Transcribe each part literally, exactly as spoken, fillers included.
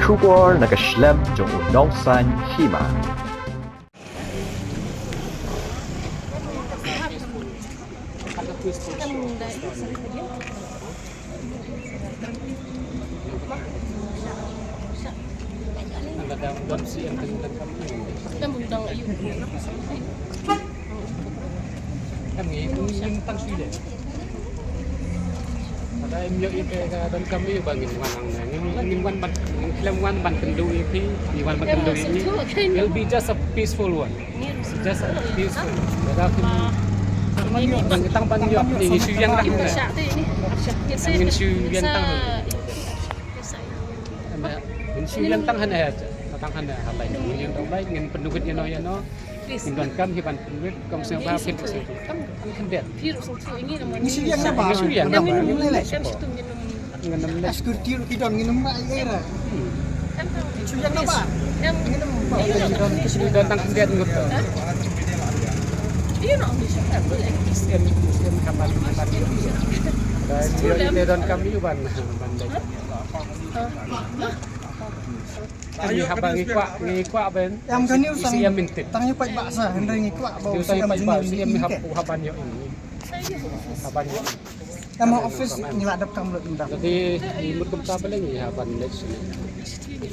Khubor na ka shlem jong u nongsaiñ hima. Em ngi kum kum tang sui de. Ada em ïoh ïa ka donkam ïa ba ngin wan hangne. Ngin, ngin wan ban, ngin khlem wan ban kynduh ïa phi, ngin wan ban kynduh ïa ngi. It'll be just a peaceful one. Just a peaceful. Lada phi tang ban ïoh, tang ban ïoh, ngi shu ïeng tang hangne. Ngin shu ïeng tang hangne. Ngin shu ïeng tang hangne. Tang hangne ha lai. Ngin ïeng tang lai, ngin pynduh ïa no ïa no. Ngin donkam hi ban pynwit, kam sngewbha phin sngewthuh. Tang, tang khyndiat. Ngi shu ïeng na ba. Ngi shu ïeng na ba. Ngi ym leh. Ngi ym leh. Security ruh ki don, ngi ym leh ei ei ruh. Ngi shu ïeng na ba. Ngi ym leh. Ngi don, ngi don tang khyndiat ngut. Em, em, em, kaban, kaban. Dei, dei, dei donkam ïa u ban, ban leh. Ngi haba ngi kwah, ngi kwah ban. Em, kane u sang. Isi em mintit. Tang ïa peit ba sa, hynrei ngi kwah ba u sang em jingim isi em hab, haba ngi ïoh. Haba ngi ïoh. Em, ha office ngi la dep kam lut ym dang. Jadi ngi mut kumta ba leh ngi haba ngi leh sini.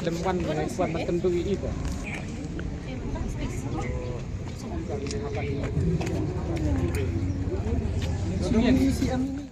Lem wan ngi kwah ban kynduh ïa i ba. Isi em.